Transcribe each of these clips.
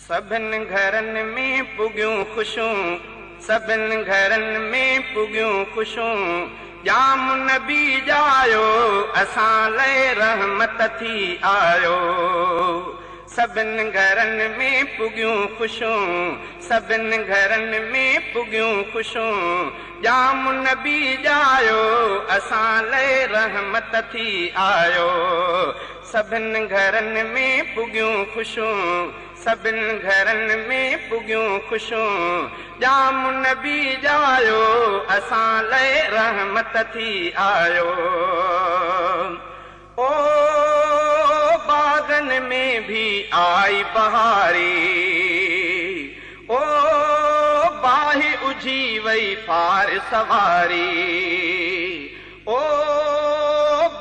सभिनि घरनि में पुॻियूं ख़ुशियूं, सभिनि घरनि में पुॻियूं ख़ुशियूं। ॼाम नबी ॼायो, असां लाइ रहमत थी आयो। सभिनि घरनि में पुॻियूं ख़ुशियूं, सभिनि घरनि में पुॻियूं ख़ुशियूं। ॼाम नबी ॼायो, असां लाइ रहमत थी आयो। सभिनि घरनि में पुॻियूं ख़ुशियूं, सभिनि घरनि में पुॻियूं ख़ुशियूं। ॼाम नबी ॼायो, असां लाइ रहमत थी आयो। ओ बागन में भी आई बहारी, ओ बाहि उझी वई फार सवारी। ओ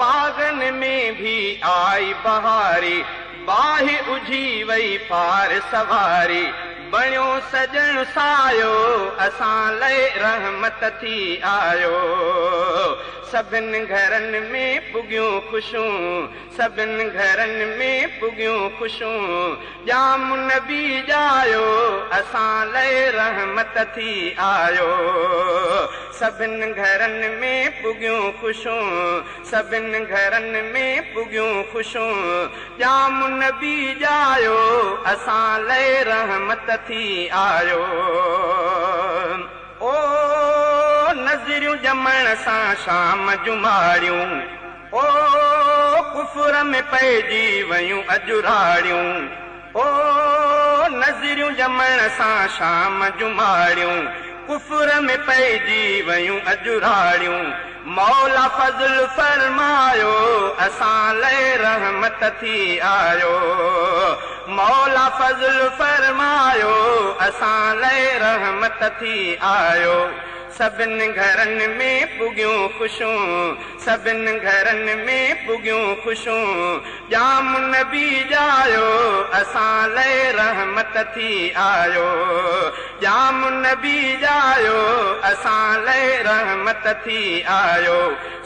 बागन में भी आई बहारी, बाहि उझी वई फार सवारी। बणियो सजण सायो, असां लाइ रहमत थी आयो। सभिनि घरनि में पुॻियूं ख़ुशियूं, सभिनि घरनि में पुॻियूं ख़ुशियूं। ॼाम नबी ॼायो, असां लाइ रहमत थी आयो। सभिनि घरनि में पुॻियूं ख़ुशियूं, सभिनि घरनि में पुॻियूं ख़ुशियूं। ॼाम नबी ॼायो, असां लाइ रहमत थी आयो। ओ नज़रियूं ॼमण सां शाम जुमाड़ियूं, ओ कुफर में पइजी वयूं अजुराड़ियूं। ओ नज़रियूं ॼमण सां शाम जुमाड़ियूं, कुफर में पइजी वयूं अजुराड़ियूं। मौला फज़ल फरमायो, असां लाइ रहमत थी आयो। मौला फज़ल फरमायो, असां लाइ रहमत थी आयो। सभिनि घरनि में पुॻियूं ख़ुशियूं, सभिनि घरनि में पुॻियूं ख़ुशियूं। ॼाम नबी ॼायो, असां लाइ रहमत थी आयो। ॼाम नबी ॼायो, असां लाइ रहमत थी आयो।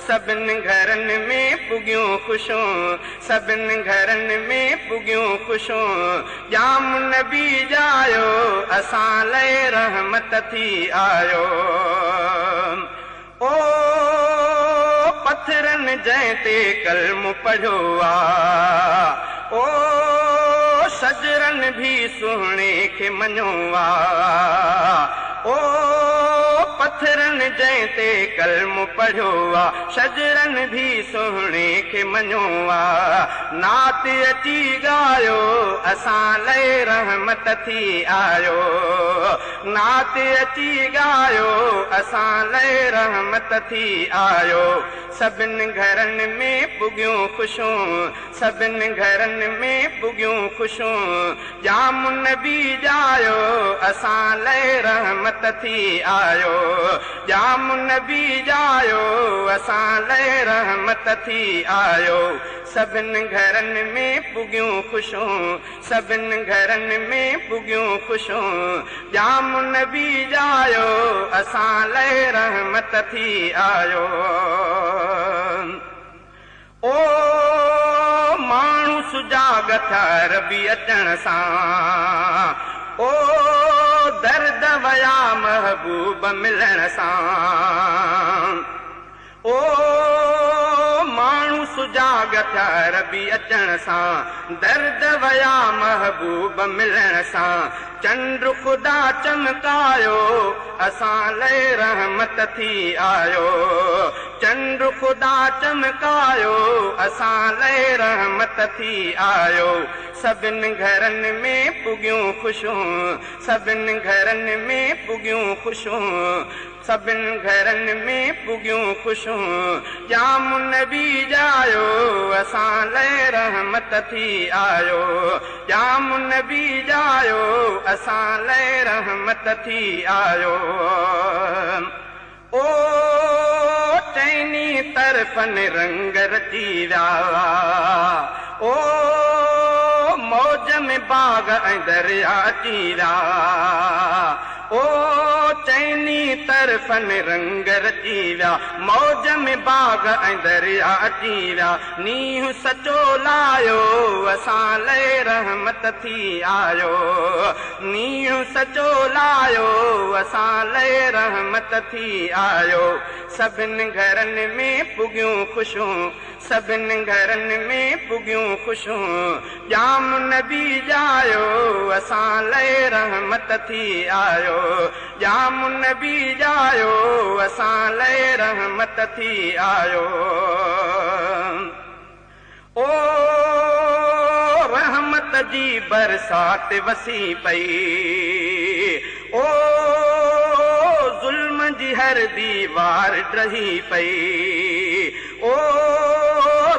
सभिनि घरनि में पुॻियूं ख़ुशियूं, सभिनि घरनि में पुॻियूं ख़ुशियूं। ॼाम नबी ॼायो, असां लाइ रहमत थी आयो। ओ पथरनि जंहिं ते कलमो पढ़ियो आ, ओ शजरनि भी सुहिणे खे मञियो आ। ओ पथरनि जंहिं ते कलमो पढ़ियो आ, शजरनि भी सुहिणे खे मञियो आ। नात अची ॻायो, असां लाइ रहमत थी आयो। नात अची ॻायो, असां लाइ रहमत थी आयो। सभिनि घरनि में पुॻियूं ख़ुशियूं, सभिनि घरनि में पुॻियूं ख़ुशियूं। ॼाम नबी ॼायो, असां लाइ रहमत थी आयो। ॼाम नबी ॼायो, असां लाइ रहमत थी आयो। सभिनि घरनि में पुॻियूं ख़ुशियूं, सभिनि घरनि में पुॻियूं ख़ुशियूं। ॼाम नबी ॼायो, असां लाइ रहमत थी आयो। ओ माण्हू सुजाग थिया रबी अचण सां, ओ दर्द वया महबूब मिलण सां। ओ माण्हू सुजाग थिया रबी अचण सां, दर्द वया महबूब मिलण सां। चंड ख़ुदा चमकायो, असां लाइ रहमत थी आयो। चंड ख़ुदा चमकायो, असां लाइ रहमत थी आयो। सभिनि घरनि में पुॻियूं ख़ुशियूं, सभिनि घरनि में पुॻियूं ख़ुशियूं। सभिनि घरनि में पुॻियूं ख़ुशियूं। ॼाम नबी ॼायो, असां लाइ रहमत थी आयो। ॼाम नबी ॼायो, असां लाइ रहमत थी आयो। ओ चइनी तरफ़नि रंग रची विया, ओ मौज में बाग़ ऐं दरिया अची विया। او چئني طرفن رنگ رچي ويا، موج ۾ باغ ۽ دريا اچي ويا. نينهن سچو لايو، اسان لئي رحمت ٿي آيو. نينهن سچو لايو، اسان لئي رحمت ٿي آيو. سڀني گهرن ۾ پڳيون خوشيون، سڀني گهرن ۾ پڳيون خوشيون. ڄام نبي ڄايو، اسان لئي رحمت ٿي آيو. ڄام نبي ڄايو، اسان لئي رحمت ٿي آيو. او رحمت جي برسات وسي پئي، او ظلم جي هر ديوار ڊهي پئي. او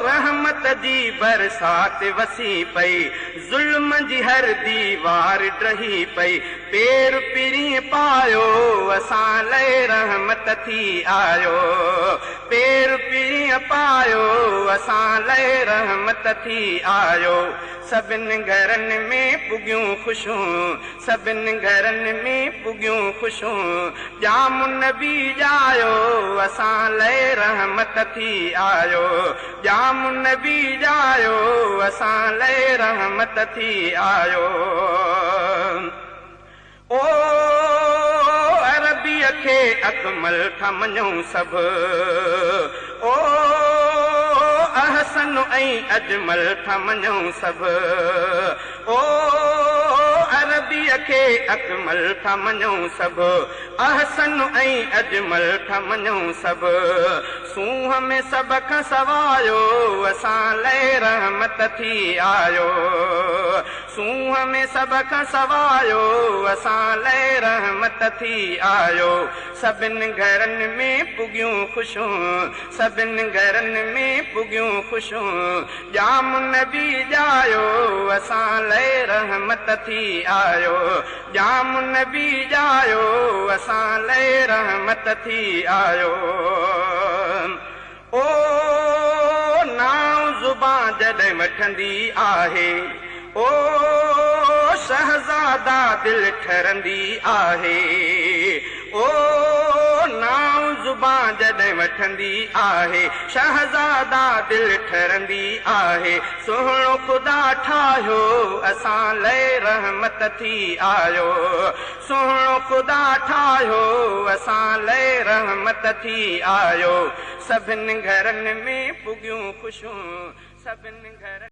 رحمت جي برسات وسي پئي، ظلم جي هر ديوار ڊهي پئي. پير پرين پايو، اسان لئي رحمت ٿي آيو. پير پرين پايو، اسان لئي رحمت ٿي آيو. سڀني گهرن ۾ پڳيون خوشيون، سڀني گهرن ۾ پڳيون خوشيون. ڄام نبي ڄايو، اسان لئي رحمت ٿي آيو. ڄام نبي ڄايو، اسان لئي رحمت ٿي آيو. او عربيءَ کي اڪمل ٿا مڃون سڀ، او احسن ۽ اجمل ٿا مڃون سڀ. او عربيءَ کي اڪمل ٿا مڃون سڀ، احسن ۽ اجمل ٿا مڃون سڀ. سونهن ۾ سڀ کان سوايو، اسان لئي رحمت ٿي آيو. سونهن ۾ سڀ کان سوايو، اسان لئي رحمت ٿي آيو. سڀني گهرن ۾ پڳيون خوشيون، سڀني گهرن ۾ پڳيون خوشيون. ڄام نبي ڄايو، اسان لئي رحمت ٿي آيو. ڄام نبي ڄايو، اسان لئي رحمت ٿي آيو. او نانءُ زبان جڏهن وٺندي آهي، او شهزادا دل ٺرندي آهي. او نانءُ زبان جڏهن وٺندي آهي، شهزادا دل ٺرندي آهي. سهڻو خدا ٺاهيو، اسان لئي رحمت ٿي آيو. سهڻو خدا ٺاهيو، اسان لئي رحمت ٿي آيو. سڀني گهرن ۾ پڳيون خوشيون، سڀني گهرن